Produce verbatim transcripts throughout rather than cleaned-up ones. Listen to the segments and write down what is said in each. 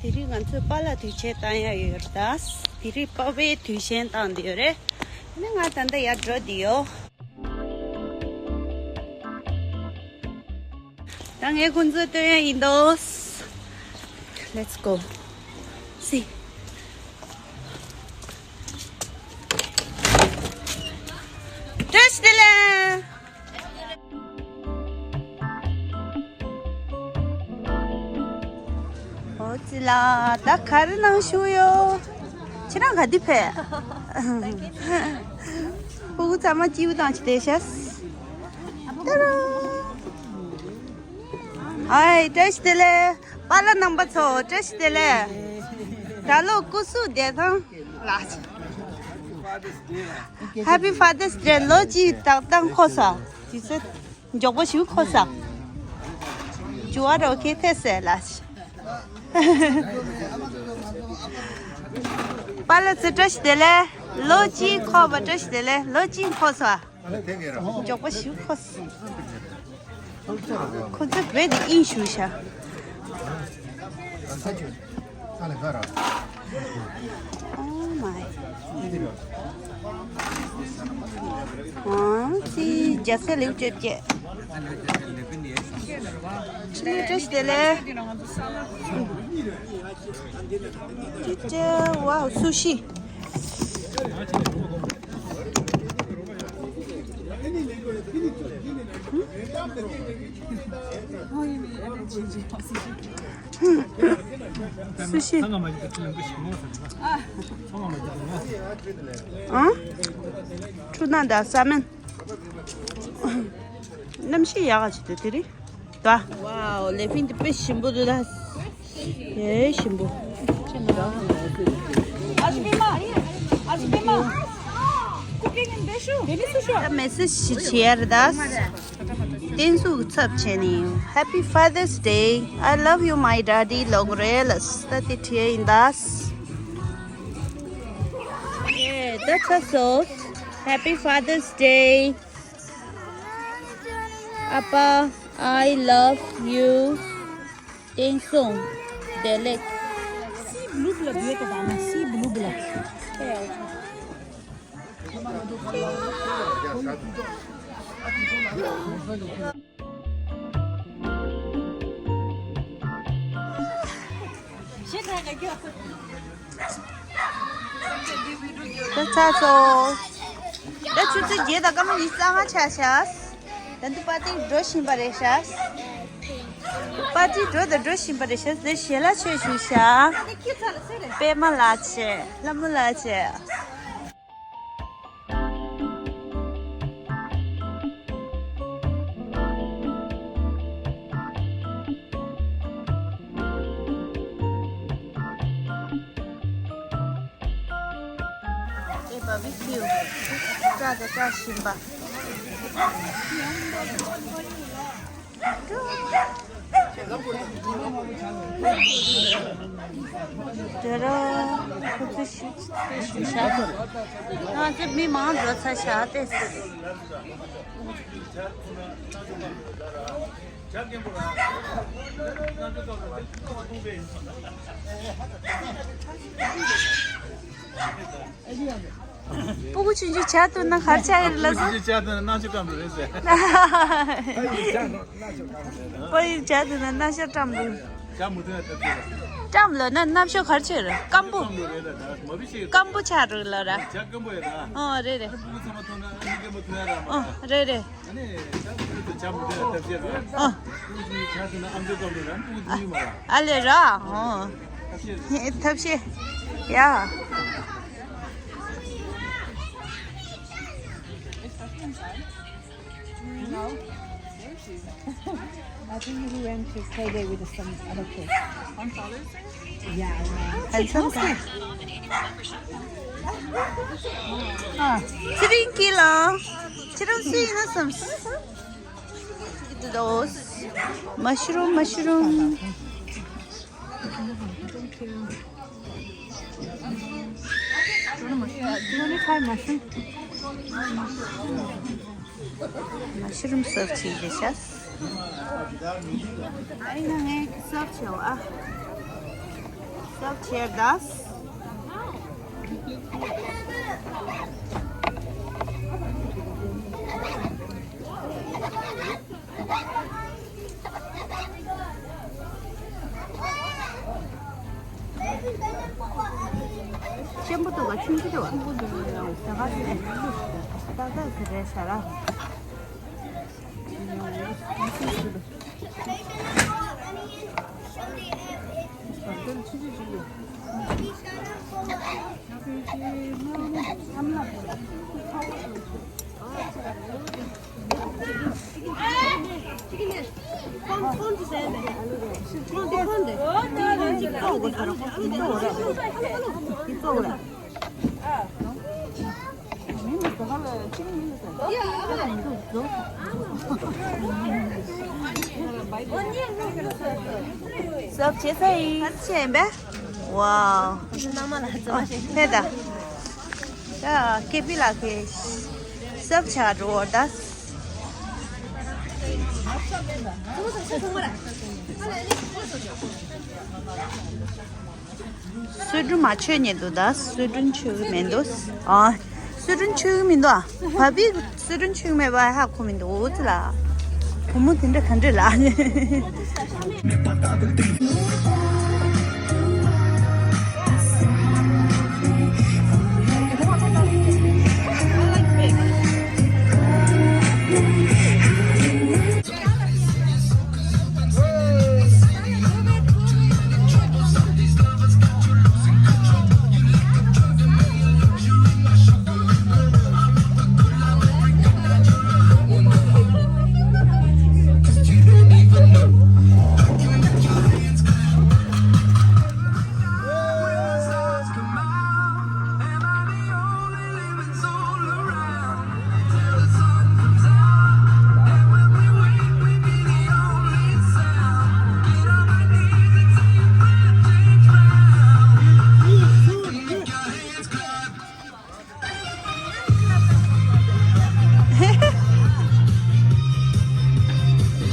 དེ་རིང་ང་ཚོས་པཱ་ལགས་དུས་ཆེན་བཏང་ཡ་ཡོད་རེད་ད། དེ་རིང་པཱ་ཕའི་དུས་ཆེན་བཏང་བསྡད་ཡོད་རེད། ཨ་ནི་ང་ད་ལྟ་ཡར་འགྲོ་བསྡད་ཡོད། ད་ངས་ཁོང་ཚོ་སྟོན་ཡ་ཡིན་དོ། Let's go. See. བཀྲ་ཤིས་བདེ་ལེགས། ཨོ་ཙི་ལ། ད་ག་རེ་གནང་བཞུགས་ཡོད། ཁྱེད་རང་ག་དུས་ཕེབས། ཕྲུ་གུ་ཚང་མ་སྐྱིད་པོ་བཏང་བྱས་བསྡད་ཤག་ཏཱ་ར། ཨའི་བཀྲ་ཤིས་བདེ་ལེགས། པཱ་ལགས་རྣམ་པ་ཚོ་བཀྲ་ཤིས་བདེ་ལེགས། ད་ལོ་སྐུ་གཟུགས་བདེ་ཐང་ལགས། Happy Father's Day. ལོ་གཅིག་ཏག་ཏག་འཁོར་སོང་། དུས་ཚོད་མགྱོགས་པོ་ཞིག་འཁོར་སོང་། ཇོ་བོ་རོ་ཁེ་ཐེ་སེ་ལ། པཱ་ལགས་ཚོ་བཀྲ་ཤིས་བདེ་ལེགས། ལོ་གཅིག་འཁོར་བ་བཀྲ་ཤིས་བདེ་ལེགས། ལོ་གཅིག་འཁོར་སོང་། མགྱོགས་པོ་ཞིག་འཁོར་སོང་། ཁོ་ཚོ་བོད་དུ་དབྱིན་ཞུ་ཤག Oh my. ཨང་ཙི་རྒྱ་སེ་ལེའུ་བཅོ་བརྒྱད། ཕྱི་ནས་བཀྲ་ཤིས་བདེ་ལེགས། ཅི་ཅི་ཝའོ་སུ་ཤི། སུ་ཤི། ཨང་། ཁྲུ་ན་ད་ས་མན། གནམ་གཤིས་ཡག་ག་ཅིག་འདུག་དེ་རིང་། ད། ཝའོ། ལེ་ཕིན་དེ་དཔེ་ཞིམ་པོ་འདུག་ད། ཡེ་ཞིམ་པོ། ཨ་ཅི་པེ་མ། ཨ་ཅི་པེ་མ། Cooking in Beshu. ད་མེ་སེ་ཇི་ཞིག་བྱེད་ཡ་རེད་ད། བསྟན་སྲུང་གི་ཚབ་བྱས་ནས། Happy Father's Day. I love you, my daddy. ལོག་རེད་ལ་ད་དེ་བྲིས་ཡིན་ད། ཡེ་ད་ཚར་སོང་། Happy Father's Day. ཨ་ཕ། I love you. བསྟན་སྲུང་། བདེ་ལེགས། སི་བླུག་ལ་བྱེད་དེ་དང་ན་སི་བླུག་ལ། ད་ཚར་སོང་། ད་ཆུ་ཚོད་བརྒྱད་དང་སྐར་མ་ཉི་ཤུ་རྩ་ལྔ་ཆགས་ཤག་ད་འདི་པར་ཊི་འགྲོ་བཞིན་པ་རེད་ཤག་པར་ཊི་འགྲོ་དང་འགྲོ་བཞིན་པ་རེད་ཤག་འདི་ཞལ་ལག་མཆོད་བཞུགས་ཤག་པད་མ་ལགས་བྱས། ལྷ་མོ་ལགས་བྱས། ཨེ་བྷ་བི་ཁིའུ། སྐྲ་དང་སྐྲ་བཞིན་པ། དེ་ར་ཁོ་ཚོ་ཞིག་ཞིག་བཞག་ང་ཚོ་མི་མང་འགྲོ་ཚར་བཞག་སྟེ། སྤུ་གུ་ཆུང་ཆུང་ཆགས་ཐུབ་ན་ག་རེ་ཆགས་ཡོད་རེད་ལབ་སོང་། ཆུང་ཆུང་ཆགས་ཐུབ་ན་རྣམ་ཤེས་སྐམ་རུ་རེད་ཟེར། སྤུ་གུ་ཆགས་ཐུབ་ན་རྣམ་ཤེས་སྐམ་རུ། ཆགས་མི་ཐུབ་ན་ཐབས་ཤེས་རེད། སྐམ་ལབ་ན་རྣམ་ཤེས་ག་རེ་ཆགས་རེད། སྐམ་པོ། སྐམ་རུ་རེད་ད། མ་བི་ཤེས། སྐམ་པོ་ཆགས་རེད་ལབ་ར། ཆགས་སྐམ་པོ་ཡོད་ད། ཨོ་རེད་རེད། སྤུ་གུ་ཚང་མ་མཐོང་ན་ཨ་ནི་སྐམ་པོ་མཐོང་ཡ་ར་མ། ཨོ་རེད་རེད། ཨ་ནི་ཆགས་མི་ཐུབ་ན་ཐབས་ཤེས་རེད། ཨོ། སྤུ་གུ་ཆུང་ཆུང་ཆགས་ཐུབ་ན་ཨམ་ཅོག་སྐམ་རུ་ར་སྤུ་གུ་ཐུབ་ཡོད་མ་ར། ཨ་ལེ་ར། ཨོ། ཐབས་ཤེས་རེད། ཐབས་ཤེས། ཡ། It's stuffed inside. No. There she is. I think he went to play there with some other kids. On Father's Day? Yeah, yeah. Handsome guy. ཚེ་རིང་སྐྱིད་ལ། ཁྱེད་རང་སུ་ཡིན་ན་བསམ། Mushroom, mushroom. Thank you. Do you want to try mushroom? Mushroom serve བྱེད་ཀྱི་ཤག་ཨ་ཡིན་ན་ངས་serve བྱེད་འོ་ཨ། ཆེར་དཱས། ཆེན་པོ་འདུག་ག་ཆུང་ཆུང་འདུག་ག་ད་ག་ཟེ་ཏག་ཏག་ཟེ་རེད་ཤ་ར། སབ་བྱེད་ས་ཡིན། ག་རེ་བྱས་ཡིན་པས། ཝའོ། ཕེ་ད། ད་ཀེ་པི་ལགས་ཀྱིས་སབ་བྱ་འགྲོ་བར་ད། སུ་སྒྲུང་མ་ཆོད་ཉེ་འདུག་ད་སུ་སྒྲུང་ཆོད་གི་མེད་འདུག་ཨ། སུ་སྒྲུང་ཆོད་གི་མི་འདུག་ཨ། བ་བི་སུ་སྒྲུང་ཆོད་གི་མེད་པ་ཧ་གོ་མི་འདུག་འོ་ཙི་ལ། བུ་མོ་དེ་འདྲ་ག་འདྲ་ལ།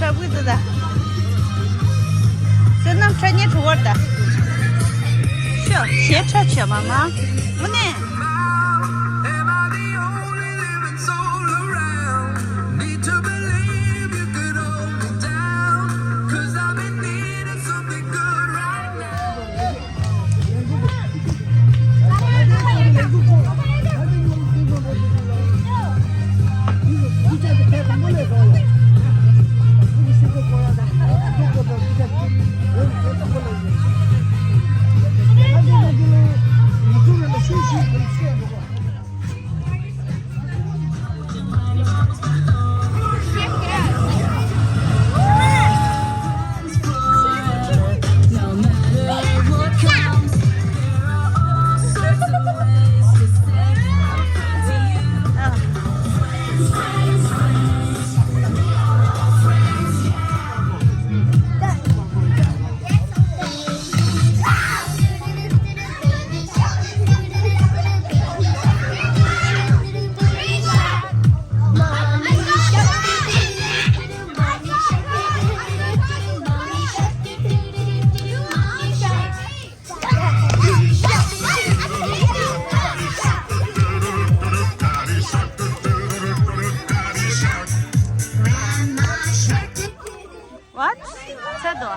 ཁྲ་བུ་དུ་ད། བསོད་ནམས་ཁྲ་ཉེ་གྲུ་བར་ད། ཤོ་ཞེ་ཁྲ་ཆེ་མ་མ། དངོས་གནས། What? ཚེ་དོ།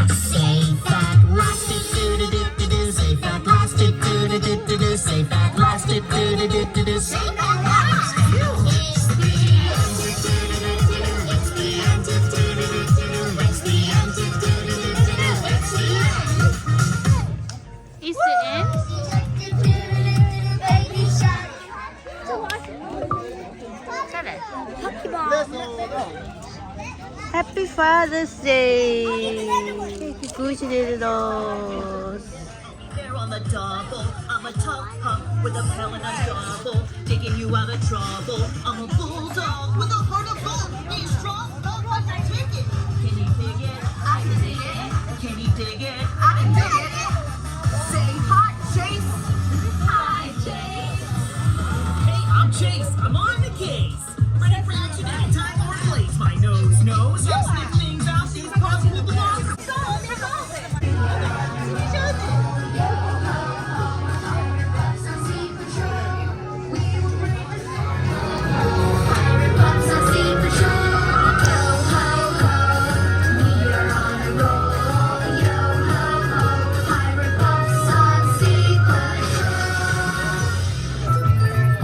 Safe at last, do do do do do do. Safe at last, do do do do do do. Safe at last, do do do do do do. Safe at last. It's the end, do do do do do. It's the end, do do do do do. It's the end, do do do do do. It's the end. It's the end. Baby shark. Happy Father's Day. Gucci de dos. They're on the double. I'm a top pump. The hell and I'm double, taking you out of trouble. I'm a bulldog with a heart of gold. Be strong, thug like a chicken. Can you dig it? I can dig it. Can you dig it? I can dig it. Say hi, Chase. Hi, Chase. Hey, I'm Chase. I'm on the case. Ready for action anytime or place. My nose knows how to sniff things out. These puzzle belong.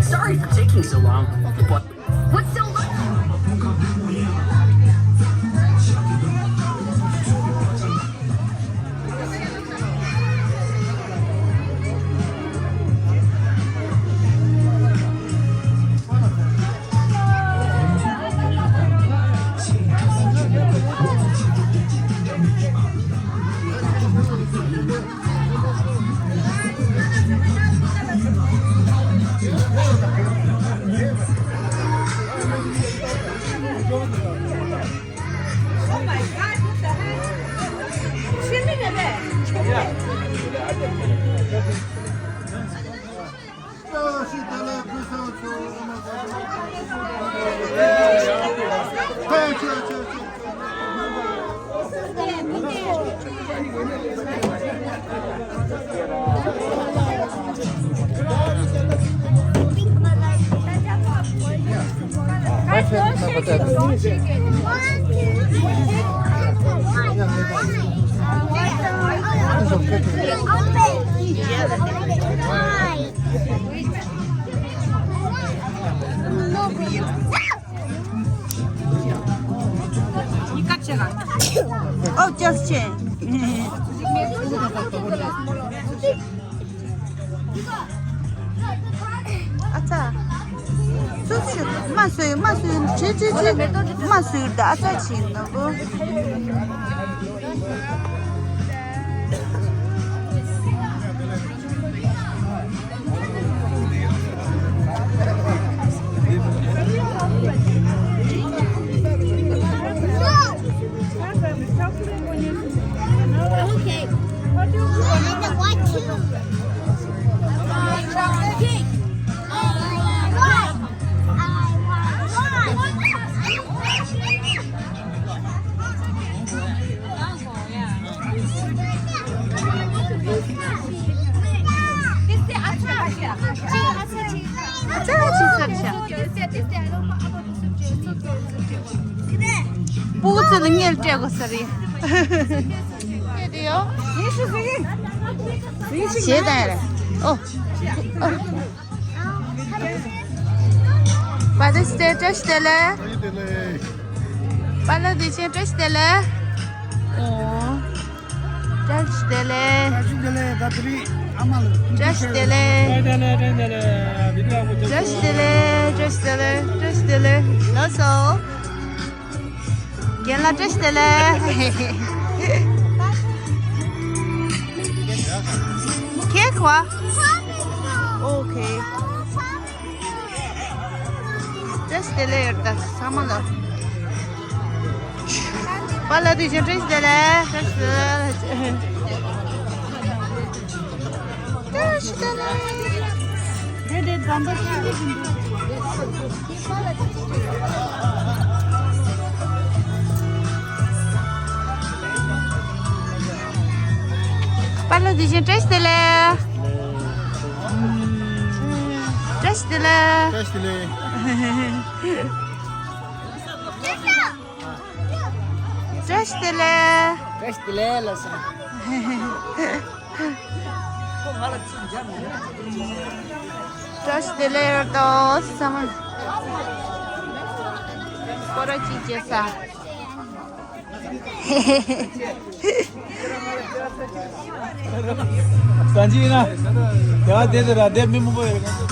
Sorry for taking so long, but what's so long? ཨོ་ཅག་ཆེ། ཨ་ཙ། སུ་ཞིག་མ་བཟོས་མ་བཟོས་བྱེད་བྱེད་བྱེད་མ་བཟོས་ད་ཨ་ཙ་བྱེད་ན་གོ། Okay. What do you want? I want one. I want one. སྤུ་གུ་ཚོ་ལ་དངུལ་སྤྲད་དགོས་ས་རེད། སྐད་དེ་ཡོ། ཞེས་དང་རེད། ཨོ། ཨོ། པ་ཏི་སི་ཏེ་བཀྲ་ཤིས་བདེ་ལེགས། བཀྲ་ཤིས་བདེ་ལེགས། པཱ་ལགས་བདེ་ཆེན་བཀྲ་ཤིས་བདེ་ལེགས། ཨོ། བཀྲ་ཤིས་བདེ་ལེགས། བཀྲ་ཤིས་བདེ་ལེགས། ད་དེ་རིང་ཨ་མ་ལ་བཀྲ་ཤིས་བདེ་ལེགས། བཀྲ་ཤིས་བདེ་ལེགས། བཀྲ་ཤིས་བདེ་ལེགས། བཀྲ་ཤིས་བདེ་ལེགས། ལགས་སོ། རྒན་ལགས་བཀྲ་ཤིས་བདེ་ལེགས། ཁྱེད་ཁོ། ཨོ་ཁེ། བཀྲ་ཤིས་བདེ་ལེགས་ཡོད་ད་ཚང་མ་ལ། པཱ་ལགས་བདེ་ཆེན་བཀྲ་ཤིས་བདེ་ལེགས། བཀྲ་ཤིས་བདེ་ལེགས། བཀྲ་ཤིས་བདེ་ལེགས། དེ་དེ་དམ་པ་ཤིན་ཏུ་ཤིན་ཏུ། པཱ་ལགས་བདེ་ཆེན་བཀྲ་ཤིས་བདེ་ལེགས། བཀྲ་ཤིས་བདེ་ལེགས། བཀྲ་ཤིས་བདེ་ལེགས། བཀྲ་ཤིས་བདེ་ལེགས། བཀྲ་ཤིས་བདེ་ལེགས་ལགས་སོ། བཀྲ་ཤིས་བདེ་ལེགས་ཡོད་དོ་བསམ། སྐོར་ར་གཅིག་བྱས་ས། སང་ཅི་ཡིན་ན། དེ་བ་དེ་དེ་ར་དེ་མི་མང་པོ་ཡོད།